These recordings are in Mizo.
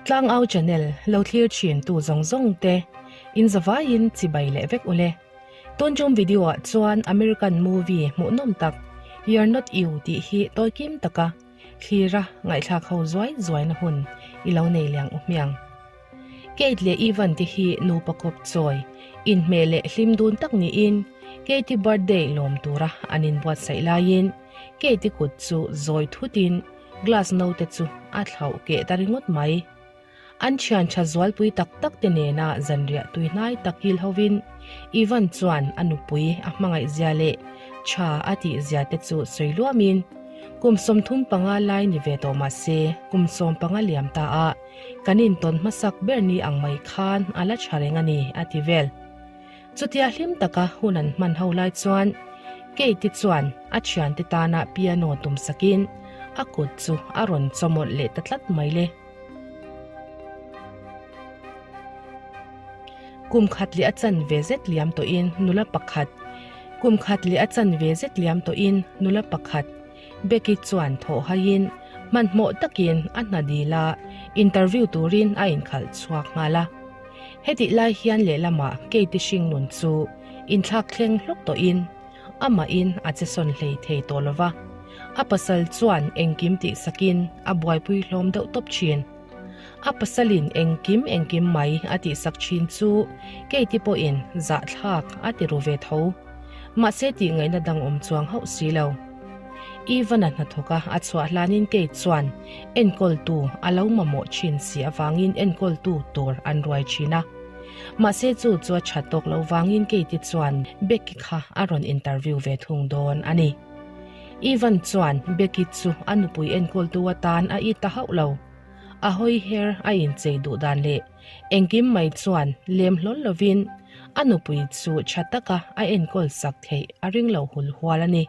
Tlangau channel lo thlir thin tu zawng zawng te in zavaiin chibai leh vek ule. Tun tum video ah chuan American movie hmuhnawm tak You're Not You tih hi tawikim taka thlira ngaihthlak ho zuai zuaina hun i lo nei liang u hmiang. Kate leh Ivan te hi nupa kawp chawi, inhmeh leh hlim dun tak niin Kate-i birthday lawm tura an inbuatsaih laiin Kate-i kut chu zawi thutin glass note chu a thlauh keh ta ringawt mai. An thian tha zualpui tak tak te nena zanriah tui hnai tak kil hovin Ivan chuan a nupui a hmangaih zia leh tha a tih zia te chu sawi luamin kum 35 lai ni ve tawh mah se kum 15 liam ta a kan intawn hmasak ber ni ang mai khan a la tha reng a ni a ti vel. Chutia hlim taka hun an hman ho lai chuan Kate-i chuan a thiante tana piano tum sakin a kut chu a rawn chawmawlh leh ta tlat mai le. Kum khat leh a chan ve zet liam tawhin nula pakhat Kum khat leh a chan ve zet liam tawhin nula pakhat Becky chuan thawh haiin hmanhmawh takin a hna dil a, interview turin a inkhalh chhuak nghal a. Hetih lai hian lehlamah Kate-i hringnun chu inthlak thleng hlawk tawhin amahin a che sawn hlei thei tawh lo va, a pasal chuan engkim tihsakin a buaipui hlawm deuh tawp thin. A pasalin engkim engkim mai a tihsak thin chu Kate-i pawhin zahthlak a ti ru ve tho. Mahse tihngaihna dang awm chuang hauh si lo. Ivan-a hnathawka a chhuah hlanin Kate chuan enkawltu a lo mamawh thin si avangin enkawltu tur an ruai thin a. Mahse chu chu a that tawk loh vangin Kate-i chuan Becky kha a rawn interview ve thung dawn a ni. Ivan chuan Becky chu a nupui enkawltu atan a it ta hauh lo. A hawi her a inchei duh dan leh engkim mai chuan lem hlawl lovin a nupui chu tha taka a enkawl sak theih a ring lo hul hual a ni.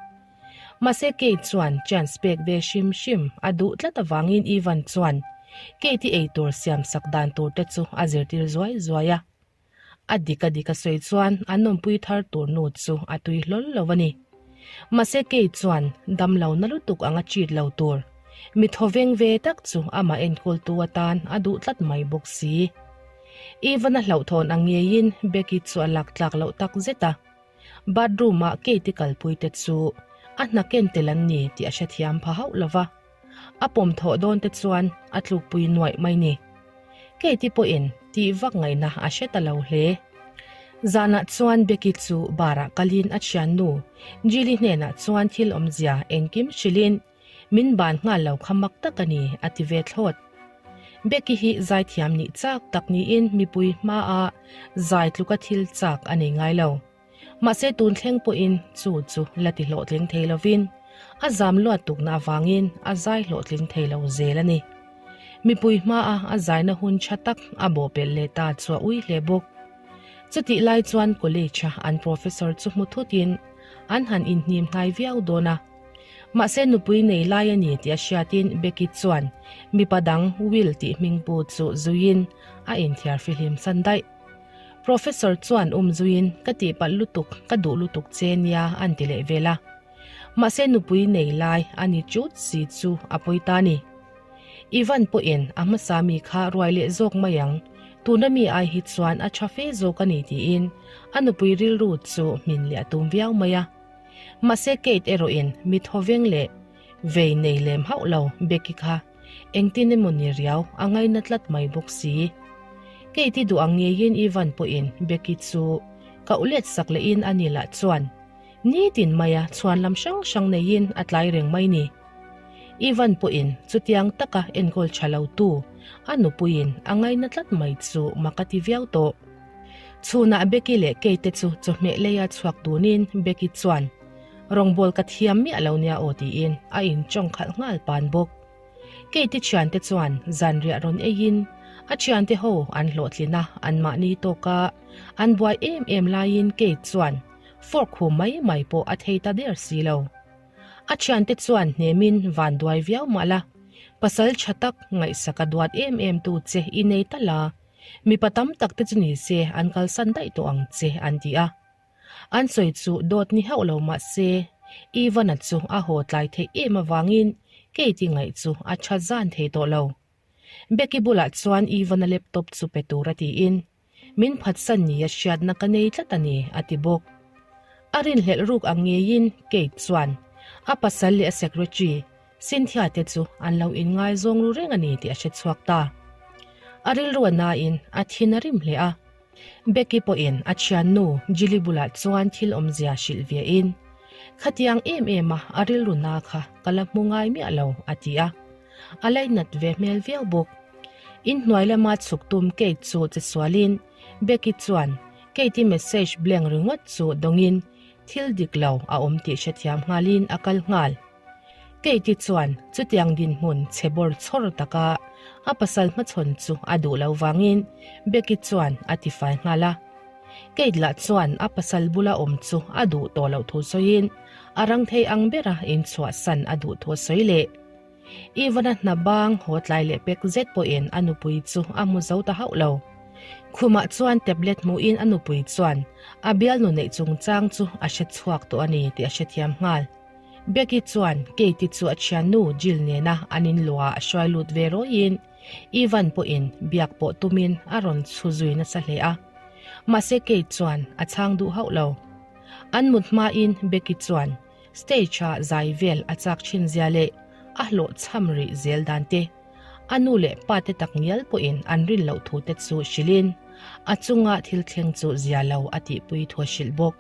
Mahse Kate chuan chance pek ve hrim hrim a duh tlat avangin Ivan chuan Kate-i eitur siam sak dan tur te chu a zirtir zuai zuai a. A dik a dik a sawi chuan an awmpui thar tur nu chu a tui hlawl lo a ni. Mahse Kate chuan dam lo na lutuk anga cheat lo tur, mi thawveng ve tak chu amah enkawltu atan a duh tlat mai bawk si. Ivan a hlauhthawn ang ngeiin Becky chu a lak tlak loh tak zet a. Bathroom ah Kate-i kalpui te chu a hna ken tel an ni tih a hrethiam pha hauh lo va. A pawm thawh dawn te chuan a tlukpui nuaih mai ni. Kate-i pawhin tih vak ngaihna a hre ta lo hle. Zanah chuan Becky chu bar-ah kalin a thiannu Jilly hnenah chuan thil awmzia engkim hrilhin min ban nghal lo kha mak tak a ni a ti ve thlawt. Becky hi zaithiam nih chak tak niin mipui hmaah zai tluka thil chak a nei ngai lo. Mahse tun thleng pawhin chu chu la ti hlawhtling thei lovin a zam luat tukna avangin a zai hlawhtling thei lo zel a ni. Mipui hmaa a zaina hun tha tak a bawhpelh leh ta chu a ui hle bawk. Chutih lai chuan college-a an professor chu hmu thutin an han inhnim hnai viau dawn a. Mahse nupui nei lai a ni tih a hriatin Becky chuan mipa dang Will tih hming pu chu zuiin a inthiar fihlim san daih. Professor chuan um zuiin ka tihpalh lutuk, ka duh lutuk che nia an ti leh vel a. Mahse nupui nei lai a ni chut si chu a pawi ta ni. Ivan pawhin a hmasa mi kha ruai leh zawk mai ang, tuna mi ai hi chuan a tha fe zawk a ni tiin a nupui rilru chu hmin leh a tum viau mai a. Mahse Kate erawhin mi thawveng leh vei nei lem hauh lo Becky kha Engtin emaw ni riau a ngaina tlat mai bawk si. Kate-i duh ang ngeiin Ivan pawhin Becky chu ka ulet sak lehin a ni lah chuan nitin maia chhuan lam hrang hrang neiin a tlai reng mai ni. Ivan pawhin chutiang taka enkawl tha lo tu a nupuiin a ngaina tlat mai chu mak a ti viau tawh. Chhunah Becky leh Kate-te chu chawhmeh leia chhuak tunin Becky chuan Rawngbawl ka thiam miah lo nia aw tiin a inchawng khalh nghal pan bawk. Kate-i thiante chuan zanriah rawn eiin a thiante ho an hlawhtlin a, anmahni tawka an buai em em laiin Kate chuan fork hu mai mai pawh a thei ta der si lo. A thiante chuan hnemin van duai viau mah la, pasal tha tak ngaihsak a duat em em tu che i nei tal a, mipa tam tak te chu ni se an kalsan daih tawh ang che an ti a. An sawi chu dawt ni hauh lo mah se, Ivan-a chu a haw tlai theih em avangin Kate-i ngaih chu a tha zan thei tawh lo. Becky bulah chuan Ivan-a laptop chu pe tura tiin, Min phatsan nia hriatna ka nei tlat a ni, a ti bawk. A rinhlelh ruk ang ngeiin Kate chuan a pasal leh a secretary Cynthia te chu an lo inngaizawng ru reng a ni tih a hre chhuak ta. A rilru a nain a thin a rim hle a. Becky pawhin a thiannu Jilly bulah chuan thil awmzia hrilh vein, Khatiang em em a a rilru na kha ka la hmu ngai miah lo, a ti a. A lainat ve hmel viau bawk. Inhnuai lama chhuk tum Kate chu che sualin Becky chuan Kate-i message blank ringawt chu dawngin thil dik lo a awm tih hrethiam nghalin a kal nghal. Kate-i chuan chutiang dinhmun chhe bawr chhawr taka a pasal hmachhawn chu a duh lo vangin Becky chuan a tifai nghal a. Kate lah chuan a pasal bula awm chu a duh tawh loh thu sawiin a rang thei ang bera inchhuahsan a duh thu a sawi leh. Ivan-a hna bang haw tlai leh pek zet pawhin a nupui chu a hmu zo ta hauh lo. Khumah chuan tablet hmuhin a nupui chuan a bialnu neih chungchang chu a hre chhuak tawh a ni tih a hrethiam nghal. Becky chuan Kate-i chu a thiannu Jill nena an inluah a hruai lut ve rawiin Ivan pawhin biak pawh tumin a rawn chhu zui nasa hle a. Mahse Kate chuan a chhang duh hauh lo. An mut hmain Becky chuan Stage-a zai vel a chak thin zia leh a hlawh chham rih zel dan te, a nu leh pa te tak ngial pawhin an rin loh thu te chu hrilhin a chunga thil thleng chu zia lo a tihpui thu a hrilh bawk.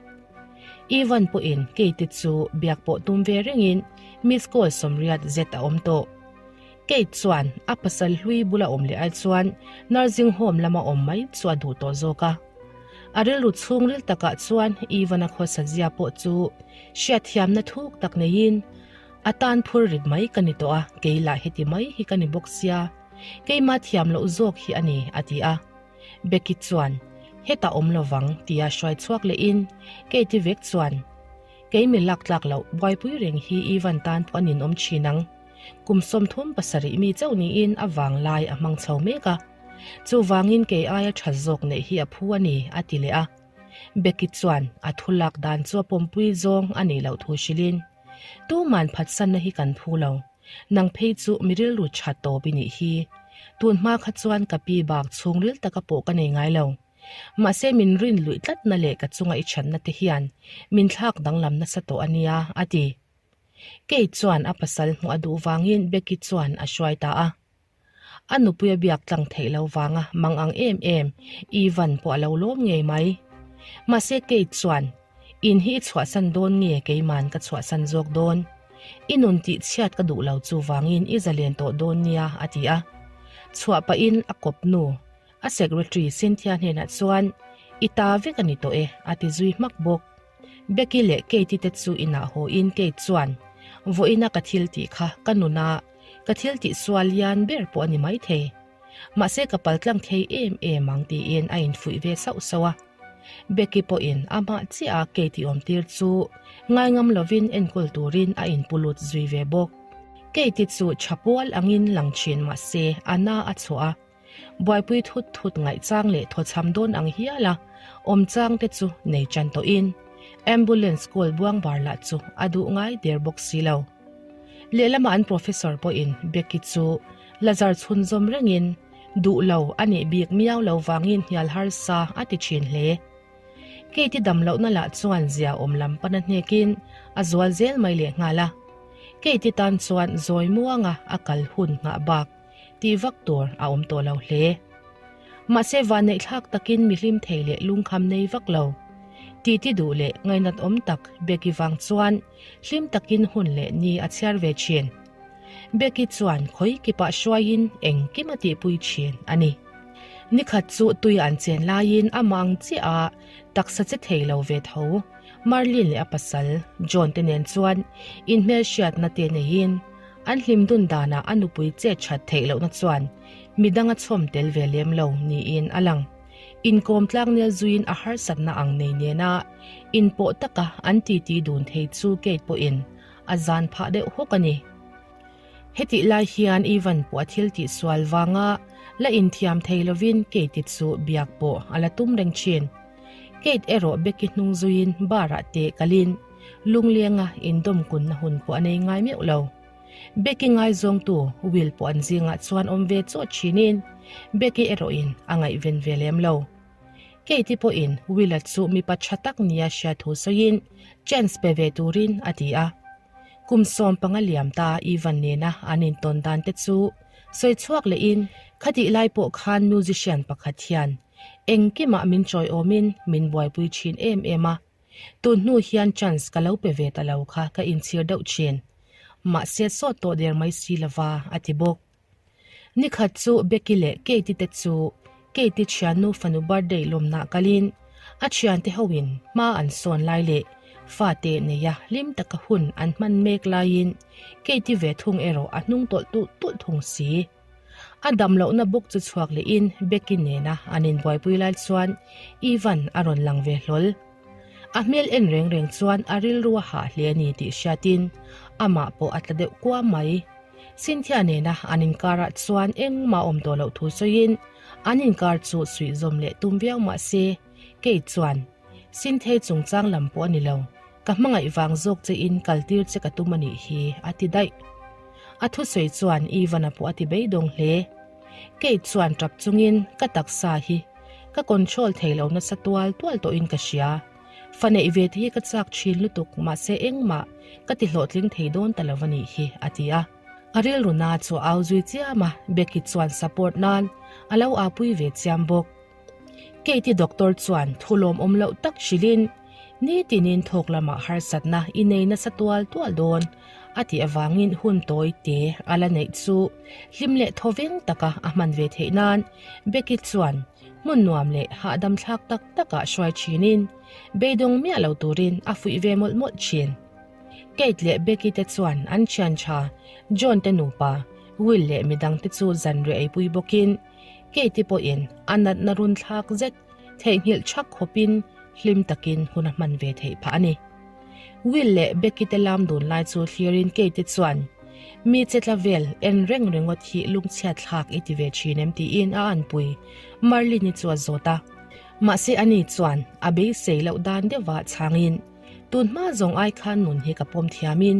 Ivan pawhin Kate chu biak pawh tum ve rengin miss call sawmriat zet a awm tawh. Kate chuan a pasal hlui bula awm leh ai chuan nursing home lama awm mai chu a duh tawh zawk a. A rilru chhungril takah chuan Ivan-a khawsa zia pawh chu hriatthiamna thuk tak neiin a tan phur rit mai ka ni tawh a, kei lah heti mai hi ka ni bawk sia, keimah thiam loh zawk hi a ni, a ti a. Becky chuan, Hetah awm lovang, tia hruai chhuak lehin Kate-i vek chuan, Kei mi lak tlak loh buaipui reng hi Ivan tan pawh a ninawm thin ang. Kum 37 mi chauh niin a vanglai a hmang chho mek a. Chuvangin kei aia tha zawk neih hi a phu a ni, a ti leh a. Becky chuan a thu lak dan chu a pawmpui zawng a nih loh thu hrilhin, Tuman phatsanna hi kan phu lo. Nang phei chu mi rilru tha tawp i nih hi. Tun hma kha chuan ka pi bak chhungril taka pawh ka nei ngai lo. Mahse min rin luih tlatna leh ka chunga i thatna te hian min thlak danglam nasa tawh a nia, a ti. Kate chuan a pasal hmuh a duh vangin Becky chuan a hruai ta a. A nupui a biak tlang theih lo vanga mang ang em em Ivan pawh a lo lawm ngei mai. Mahse Kate chuan, In hi i chhuahsan dawn nge keiman ka chhuahsan zawk dawn? I nun tih chhiat ka duh lo chuvangin i zalen tawh dawn nia a ti a. Chhuah pahin a kawp nu, a secretary Cynthia hnenah chuan, I ta vek a ni tawh e a ti zui hmak bawk. Becky leh Kate-i te chu inah haw in Kate chuan, Vawiina ka thil tih kha ka nuna ka thil tih sual lian ber pawh a ni maithei. Mahse ka paltlang thei em em ang tiin a infuih ve sauh sauh a. Becky pawhin amah chiah a Kate-i awmtir chu ngaingam lovin enkawl turin a inpu lut zui ve bawk. Kate-i chu tha pual angin lang thin mahse a na a chhuah a. Buaipui thut thut ngaihchang leh thawchham dawn ang hial a awm chang te chu nei tan tawhin ambulance call buang bar lah chu a duh ngai der bawk si lo. Lehlamah an professor pawhin Becky chu la zar chhunzawm rengin duh lo a nih bik miau lo vangin hnial harsa a ti thin hle. Kate-i dam lohna lah chuan zia awm lam pana hnekin a zual zel mai leh nghal a. Kate-i tan chuan zawi muanga a kal hun nghah bak tih vak tur a awm tawh lo hle. Mahse vanneihthlak takin mi hlim thei leh lungkham nei vak lo. Titi duh leh ngainat awm tak Becky vang chuan hlim takin hun leh ni a chhiar ve thin. Becky chuan khawi kipah hruaiin engkim a tihpui thin a ni. Nikhat chu tui an chen laiin a mang chiah a, taksa che thei lo ve tho. Marlene leh a pasal John te nen chuan inhmelhriatna te neiin An hlim dun danah a nupui chet that theih lohna chuan midang a chhawm tel ve lem lo niin a lang. Inkawm tlangnel zuiin a harsatna ang nei nena inpawh taka an titi dun thei chu Kate pawhin a zan phah deuh hawk a ni. Hetih lai hian Ivan pawh a thil tihsual vanga la inthiam thei lovin Kate-i chu biak pawh a la tum reng thin. Kate erawh Becky hnung zuiin bar-ah te kalin lunglenga indawmkunna hun pawh a nei ngai meuh lo. Becky ngaizawngtu Will pawh an zingah chuan awm ve chawt thinin Becky erawhin a ngaihven ve lem lo. Katie pawhin Will-a chu mipa tha tak nia hriat thu sawiin chance pe ve turin a ti a. Kum 15 liam ta Ivan nena an intawn dan te chu sawi chhuak lehin khatih lai pawh khan musician pakhat hian engkimah min chawiawmin min buaipui thin em em a. Tun hnu hian chance ka lo pe ve ta lo kha ka inchhir deuh thin. Mahse sawt tawh der mai si lova a ti bawk. Nikhat chu Becky leh Katie te chu Katie thiannu fanu birthday lawmnah kalin a thiante hoin hma an sawn lai leh fate neia hlim taka hun an hman mek laiin Katie ve thung erawh a hnung tawlh tulh tulh thung si. A dam lohna bawk chu chhuak lehin Becky nena an inbuaipui lai chuan Ivan a rawn lang ve hlawl. A hmel en reng reng chuan a rilru a hah hle a ni tih hriatin amah pawh a tla deuh kuam mai. Cynthia nena an inkarah chuan engmah awm tawh loh thu sawiin an inkar chu suih zawm leh tum viau mah se, kei chuan Cynthia chungchang lam pawh a ni lo, ka hmangaih vang zawk chein kaltir che ka tum a nih hi a ti daih. A thusawi chuan Ivan-a pawh a ti beidawng hle. Kei chuan tap chungin ka taksa hi ka control thei lo nasa tual tual tawhin ka hria. Fa neih ve te hi ka chak thin lutuk mahse engmah ka ti hlawhtling thei dawn ta lo a nih hi a ti a. A rilru na chu a au zui chiam a, Becky chuan support nan a lo apui ve chiam bawk. Katie doctor chuan thu lawmawm loh tak hrilhin nitinin thawk lamah harsatna i nei nasa tual tual dawn a tih avangin hun tawi te a la neih chu hlim leh thawveng taka a hman ve theih nan Becky chuan hmun nuam leh hahdam thlak tak takah hruai thinin beidawng miah lo turin a fuih ve mawlh mawlh thin. Kate leh Becky te chuan an thian tha John te nupa Will leh midang te chu zanriah eipui bawkin Katie pawhin a natna run thlak zet theihnghilh chhak khawpin hlim takin hun a hman ve theih phah a ni. Will leh Becky te lam dun lai chu thlirin Katie chuan, Mi che tla vel en reng ringawt hi lungchhiat thlak i ti ve thin em tiin a anpui Marlene-i chu a zawt a. Mahse ani chuan a beisei loh dan deuhvah chhangin, Tun hma zawng ai khan nun hi ka pawm thiamin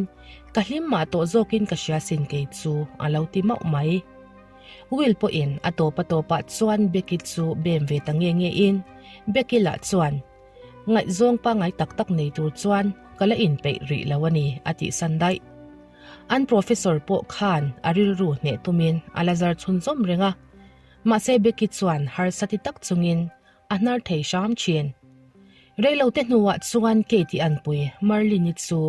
ka hlim mah tawh zawkin ka hria sin kei chu a lo ti mauh mai. Will pawhin a tawp a tawpah chuan Becky chu bem ve ta nge nge in Becky lah chuan ngaihzawng pangngai tak tak nei tur chuan ka la inpeih rih lo a ni a tih san daih. An professor pawh khan a rilru hneh tumin a la zar chhunzawm reng a, mahse Becky chuan harsa ti tak chungin a hnar thei hram thin. Reilote hnuah chuan Katie anpui Marlene-i chu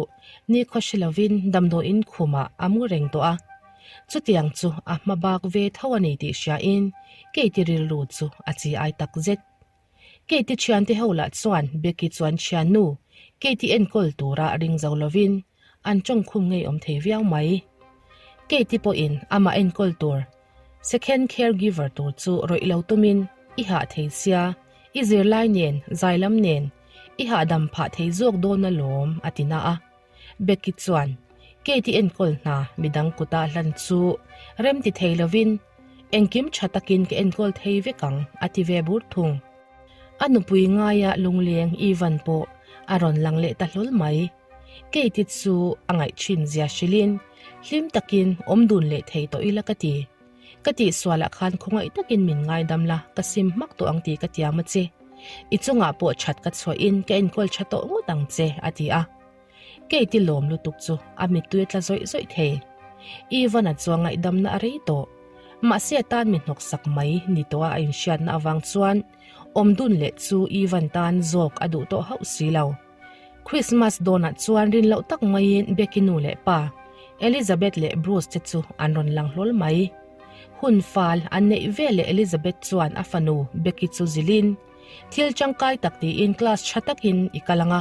nikhaw hre lovin damdawiin khumah a mu reng tawh a. Chutiang chu a hma bak ve tho a ni tih hriain Katie rilru chu a chi ai tak zet. Katie thiante ho lah chuan Becky chuan thiannu Katie enkawl tura ring zo lovin an tawngkhum ngeiawm thei viau mai. Katie pawhin amah enkawl tur Second caregiver tur chu rawih lo tumin i hah thei sia, i zirlai nen, zailam nen i hahdam phah thei zawk dawn alawm a ti na a. Becky chuan Kate-i enkawl hna midang kuta hlan chu rem ti thei lovin engkim tha takin ka enkawl thei vek ang a ti ve bur thung. A nupui ngaia lungleng Ivan pawh a rawn lang leh ta hlawl mai. Kate-i chu a ngaih thin zia hrilhin hlim takin awm dun leh thei tawh ila ka ti. Ka tihsualah khan khawngaih takin min ngaidam la, ka sim hmak tawh ang tih ka tiam a che. I chungah pawh that ka chhuahin ka enkawl tha tawh ngawt ang che, a ti a. Kate-i lawm lutuk chu a mittui a tla zawih zawih thei. Ivan-a chu a ngaihdamna a rei tawh. Mahse a tan mi hnawksak mai ni tawha a inhriatna avang chuan awm dun leh chu Ivan tan zawk a duh tawh hauh si lo. Christmas dawnah chuan rin loh tak maiin Becky nu leh pa, Elizabeth leh Bruce te chu an rawn lang hlawl mai. Hun fal an neih veleh Elizabeth chuan a fanu Becky chu zilhin, Thil tangkai tak tiin class tha takin i kal ang a,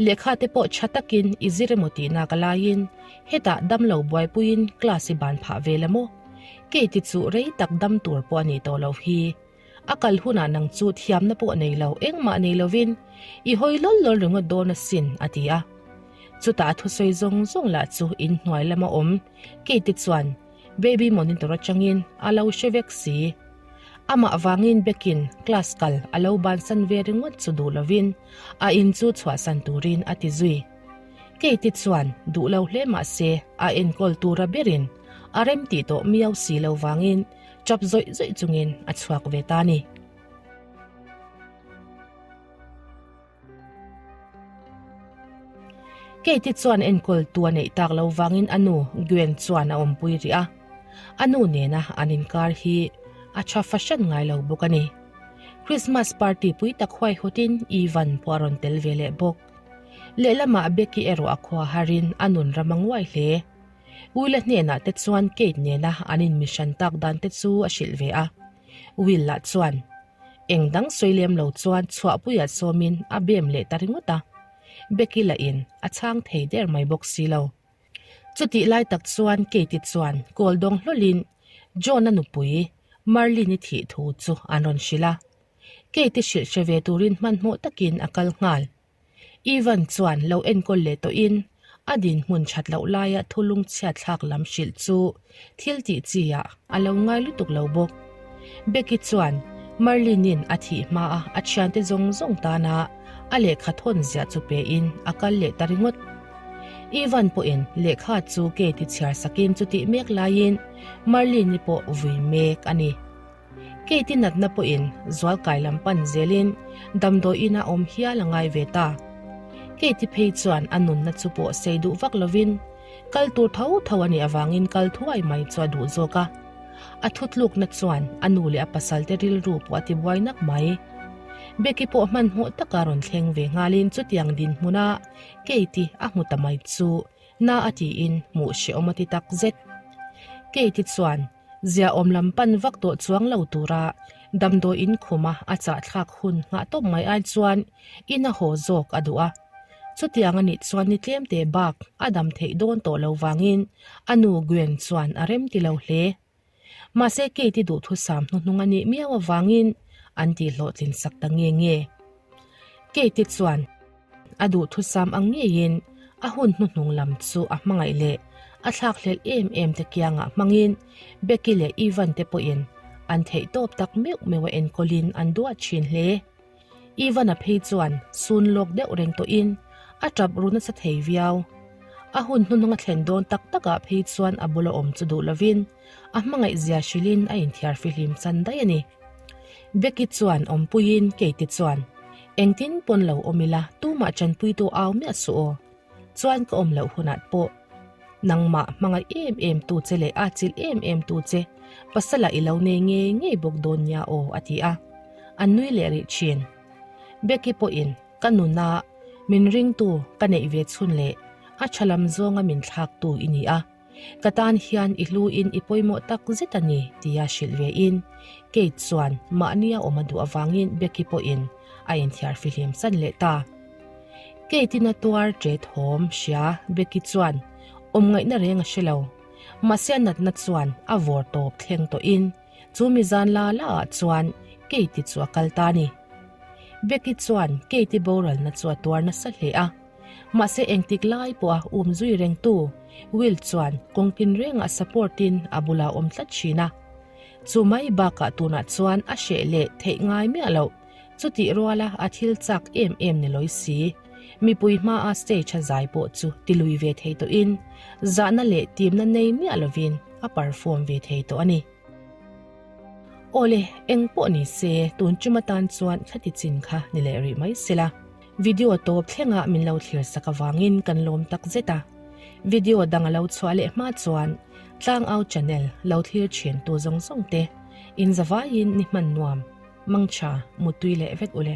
lehkha te pawh tha takin i zir emaw tihna ka laiin hetah damlo buaipuiin class i ban phah vel emaw? Katie chu rei tak dam tur pawh a nih tawh loh hi. A kal hunah nang chu thiamna pawh nei lo, engmah nei lovin i hawi lawl lawl ringawt dawn asin, a ti a. Chutah a thusawi zawng zawng lah chu inhnuai lama awm Katie chuan baby monitor atangin a lo hre vek si. Amah vangin Beckin class kal a lo bansan ve ringawt chu duh lovin a in chu chhuahsan turin a ti zui. Kate-i chuan duh lo hle mah se a enkawl tura berin a rem tih tawh miau si lo vangin tap zawih zawih chungin a chhuak ve ta a ni. Kate-i chuan enkawltu a neih tak lo vangin a nu Gwen chuan a awmpui rih a, a nu nena an inkar hi a tha fahran ngai lo bawk a ni. Christmas party pui tak huaihawtin Ivan pawh a rawn tel ve leh bawk. Lehlamah Becky erawh a khua harin a nun ram a nguai hle. Will-a hnenah te chuan Kate nena an inmihran tak dan te chu a hrilh ve a. Will-a chuan eng dang sawi lem lo chuan chhuahpuiah sawmin a bem leh ta ringawt a. Becky lahin a chhang thei der mai bawk si lo. Chutih lai tak chuan Kate-i chuan call dawng hlawlhin John-a nupui Marlene-i thih thu chu an rawn hrilh a. Kate-i hrilh hre ve turin hmanhmawh takin a kal nghal. Ivan chuan lo enkawl leh tawhin a dinhmun that loh laia thulung chhiatthlak lam hrilh chu thil tih chi ah a lo ngai lutuk lo bawk. Becky chuan Marlene-in a thih hmaa a thiante zawng zawng tana a lehkha thawn ziah chu pein a kal leh ta ringawt. Ivan pawhin lehkha chu Kate-i chhiar sakin chutih mek laiin Marlene-i pawh vui mek a ni. Kate-i natna pawhin zualkai lam pan zelin damdawi ina awm hial a ngai ve ta. Kate-i phei chuan a nunna chu pawh sei duh vak lovin kal tur tho tho a nih avangin kal thuai mai chu a duh zawk a. A thutlukna chuan a nu leh a pasalte rilru pawh a tibuai nak mai. Becky pawh hmanhmawh taka rawn thleng ve nghalin chutiang dinhmuna Kate-i a hmu ta mai chu na a tiin hmuh hrehawm a ti tak zet. Kate-i chuan Ziaawm lam pan vak tawh chuang lo tura damdawi in khuma a chahthlak hun nghah tawp mai ai chuan in a haw zawk a duh a. Chutiang a nih chuan ni tlemte bak a dam theih dawn tawh lo vangin a nu Gwen chuan a rem ti lo hle. Mahse Kate-i duhthusam hnuhnung a nih miau avangin an tihhlawhtlin sak ta nge nge. Kate-i chuan. A duhthusam ang ngeiin a hun hnuhnung lam chu a hmangaih leh a thlakhlelh em em te kiangah hmangin Becky leh Ivan te pawhin an theih tawp tak meuh meuh a enkawlin an duah thin hle. Ivan-a phei chuan sun lawk deuh reng tawhin a tap ru nasa thei viau. A hun hnuhnung a thlen dawn tak takah phei chuan a bula awm chu duh lovin a hmangaih zia hrilhin a inthiar fihlim chan daih a ni. Becky chuan awmpuiin Kate chuan, Engtin pawn lo awm ila tumah tanpuitu au miah suh aw. Chuan ka awm loh hunah pawh nangmah hmangaih em em tu che leh a chilh em em tu che pasala i lo nei ngei ngei bawk dawn nia aw a ti a. An nui leh rih thin. Becky pawhin ka nuna min ringtu ka neih ve chhun leh a tha lam zawnga min thlaktu i ni a. Ka tan hian i hluin i pawimawh tak zet a ni, tia hrilh ve in Kate chuan mahnia awm a duh avangin Becky pawhin a inthiar fihlim san leh ta. Kate-in a tuar ṭe thawm hria Becky chuan awm ngaihna reng a hre lo. Mahse a natna chuan a vawr tawp thleng tawhin chu mi zan la la ah chuan Kate-i chu a kal ta a ni. Becky chuan Kate-i boralna chu a tuar nasa hle a. Mahse engtik lai pawha um zui rengtu Will chuan kawng tinrengah support in a bulah awm tlat thin a. Chu mai bakah tunah chuan a hreh leh theih ngai miah loh. Chutih ruala a thil chak em em ni lawi si. Mipui hmaa stage a zai pawh chu tilui ve thei tawhin zahna leh timna nei miah lovin a perform ve thei tawh a ni. Awle, eng pawh ni se tun tum atan chuan khati chin kha ni leh rih mai sela. Video tawp thlengah min lo thlir sak avangin kan lawm tak zet a. Video dang a lo chhuah leh hma chuan Tlangau channel lo thlir thin tu zawng zawng te in zavaiin ni hman nuam, mangtha, mutui leh vek ule.